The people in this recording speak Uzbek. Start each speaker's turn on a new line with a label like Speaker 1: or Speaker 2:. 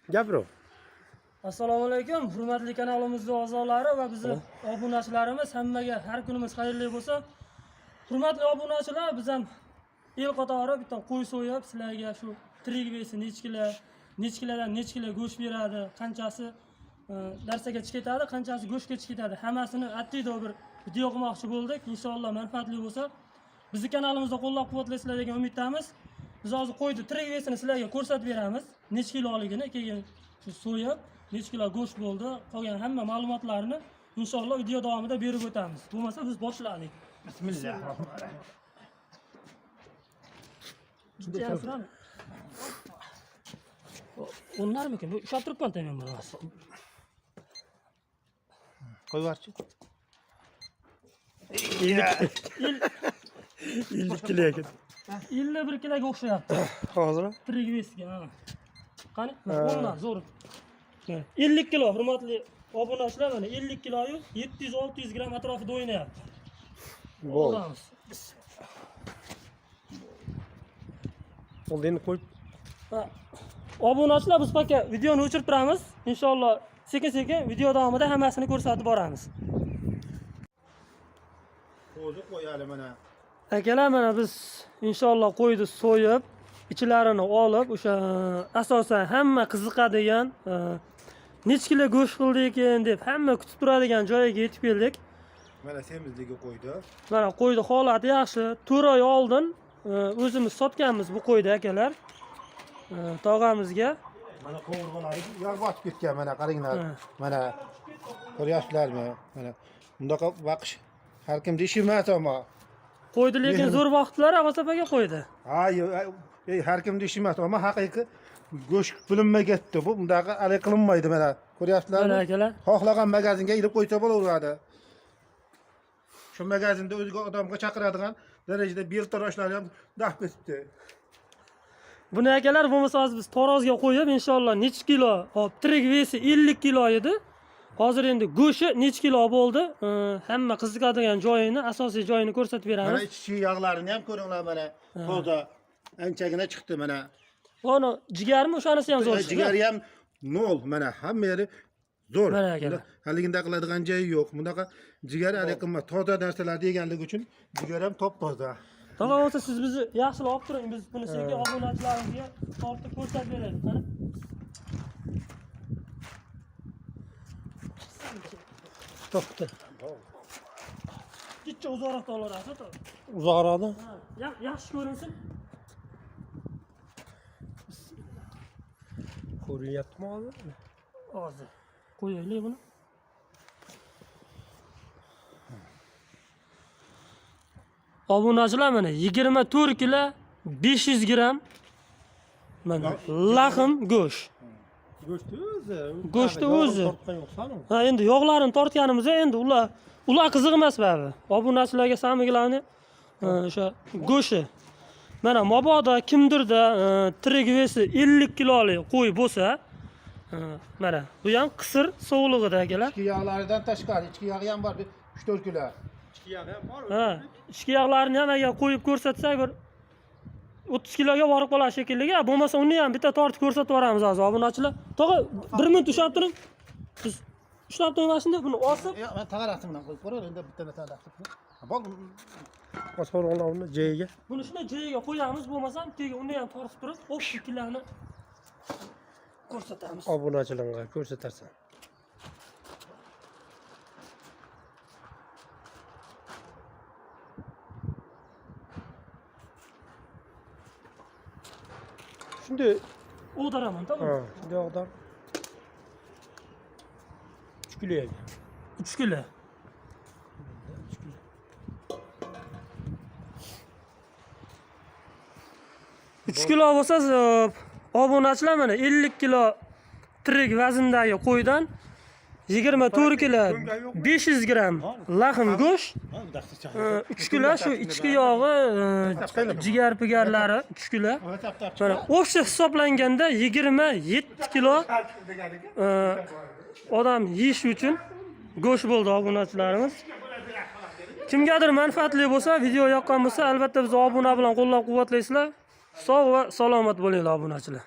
Speaker 1: Gapir.
Speaker 2: Assalomu alaykum, hurmatli kanalimizning a'zolari va bizni obunachilarimiz, hammaga har kunimiz xayrli bo'lsin. Hurmatli obunachilar, biz ham el qatori bitta qo'y so'yib, sizlarga shu tirik vesi necha kilo, necha kilodan necha kilo go'sht beradi, qanchasi narsaga chiqib ketadi, qanchasi go'shtga chiqib ketadi, hammasini attido bir video qilmoqchi bo'ldik. Inshaalloh manfaatli bo'lsa, bizni kanalimizda qo'llab-quvvatlaysizlar degan umiddamiz. Biz hozir qo'yni tirik vesini sizlarga ko'rsatib beramiz, necha kiloligini, keyin shu so'yib necha kilo go'sht bo'ldi, qolgan hamma ma'lumotlarni inshaalloh video davomida berib o'tamiz. Bo'lmasa biz boshladik.
Speaker 3: Bismillahirrohmanirrohim.
Speaker 2: Bitta ham surami? O'nlarmikin? Bu ushlab turibman men buni hozir.
Speaker 3: Qo'yvarchi.
Speaker 1: 50 kilo ekan.
Speaker 2: 51 kiloga o'xshayapti.
Speaker 1: Hozir.
Speaker 2: Tirik vesga, ha. Qani? O'nlar zo'r. Mana, 50 kilo, hurmatli obunachilar, mana 50 kiloyu 700-600 gramm atrofida o'ynayapti.
Speaker 1: Bo'ldi.
Speaker 2: Olamiz.
Speaker 1: Bo'ldi, endi qo'yib
Speaker 2: Ha. Obunachilar, biz пока videoni o'chirib turamiz. Inshaalloh sekin-sekin video davomida hammasini ko'rsatib boramiz.
Speaker 3: Qo'zi qo'yali mana.
Speaker 2: Akalar, mana biz inshaalloh qo'yni so'yib, ichlarini olib, o'sha asosan hamma qiziqadigan, necha kilo go'sht qildi ekan deb hamma kutib turadigan joyiga yetib keldik.
Speaker 3: Mana semizligi qo'ydi.
Speaker 2: Mana qo'yni holati yaxshi. 4 oy oldin o'zimiz sotganmiz bu qo'yni akalar. Tog'amizga.
Speaker 3: Mana qovurg'alari yog' botib ketgan, mana qaranglar.
Speaker 2: Ha.
Speaker 3: Mana ko'ryapsizlarmi? Mana bundaqa baqish har kimda ishi emas ammo.
Speaker 2: Qo'ydi, lekin zo'r vaqtlar Abbos opaga qo'ydi.
Speaker 3: Ha, har kimda ishi emas, ammo haqiqiy go'sht bilinmay ketdi. Bu bundaqa alay qilinmaydi mana. Ko'ryapsizlarmi?
Speaker 2: Mana akalar.
Speaker 3: Xohlagan magazinga ilib qo'ysa bo'laveradi. Shu magazinda o'ziga odamga chaqiradigan darajada bel taroshlari ham daf ketibdi.
Speaker 2: Buni akalar bo'lmasa hozir biz tarozga qo'yib inshaalloh necha kilo, hop, tirik vesi 50 kilo edi. Hozir endi go'shti necha kilo bo'ldi? Hamma qiziqadigan joyini, asosiy joyini ko'rsatib
Speaker 3: Mana
Speaker 2: beramiz.
Speaker 3: ichki yog'larini ham ko'ringlar mana. Toza anchagina chiqdi mana.
Speaker 2: Uni jigarmi, o'shanisi ham zo'r chiqdi.
Speaker 3: Jigari ham nol mana hamma yeri zo'r.
Speaker 2: Mana akalar.
Speaker 3: Haliginda qiladigan joyi yo'q. Bunaqa jigar hali qilma. Toza narsalarni yeganligi uchun jigar ham top toza.
Speaker 2: Tog'a, bo'lsa siz bizni yaxshilab olib turing, biz buni sekin obunachilarimizga tortib ko'rsatib beraylik. Qani?
Speaker 1: to'xta.
Speaker 2: Jicha uzoqroqda olaverasiz, tog'a.
Speaker 1: Uzoqroqda.
Speaker 2: Ha, yaxshi ko'rinsin.
Speaker 1: Ko'rinyaptimi hozir?
Speaker 2: Hozir qo'yaylik buni. Obunachilar, mana 24 kilo 500 gramm mana lahm go'sht.
Speaker 1: Go'shtni o'zi.
Speaker 2: Go'shtni o'zi.
Speaker 1: Tortgan yo'qsan.
Speaker 2: Ha, endi yog'larini tortganimizda endi ular qiziq emas baribir. Obunachilarga samigilarni o'sha go'shti. Mana mabodo kimdirda tirik vesi 50 kilolik qo'y bo'lsa, mana bu ham qisir sovlig'ida akalar.
Speaker 3: Ichki yog'laridan tashqari ichki yog'i ham bor 3-4 kilo.
Speaker 1: Ichki yog'i ham bor.
Speaker 2: Ha, ichki yog'larini ham agar qo'yib ko'rsatsak bir 30 kiloga borib qolar shekilli. Bo'lmasa uni ham bitta tortib ko'rsatib yuboramiz hozir obunachilar. Tog'a, bir minut ushlab turing. Siz ushlab turing mana shunday buni osib.
Speaker 3: Yo'q, men tag'arasi bilan qo'yib ko'rar, endi bitta narsani qilib. Bo'ldi.
Speaker 1: Osmonlarni joyiga.
Speaker 2: Buni shunday joyiga qo'yamiz, bo'lmasam keyin uni ham tortib turib, o'p kilani ko'rsatamiz.
Speaker 1: Obunachilarga ko'rsatarsan. Shunday,
Speaker 2: O'daraman, tamom.
Speaker 1: ha, shunday og'dar. 3 kilo ekan.
Speaker 2: 3 kilo.
Speaker 1: 3 kilo.
Speaker 2: 3 kilo bo'lsa, obunachilar mana 50 kilo tirik vazndagi qo'ydan 24 kilo 500 gramm lahm go'sht, 3 kilo shu ichki yog'i, jigar pigarlari 3 kilo. Mana o'sha hisoblanganda 27 kilo odam yeyish uchun go'sht bo'ldi obunachilarimiz. Kimgadir manfaatli bo'lsa, video yoqqan bo'lsa, albatta bizni obuna bilan qo'llab-quvvatlaysizlar. Sog' va salomat bo'linglar obunachilar.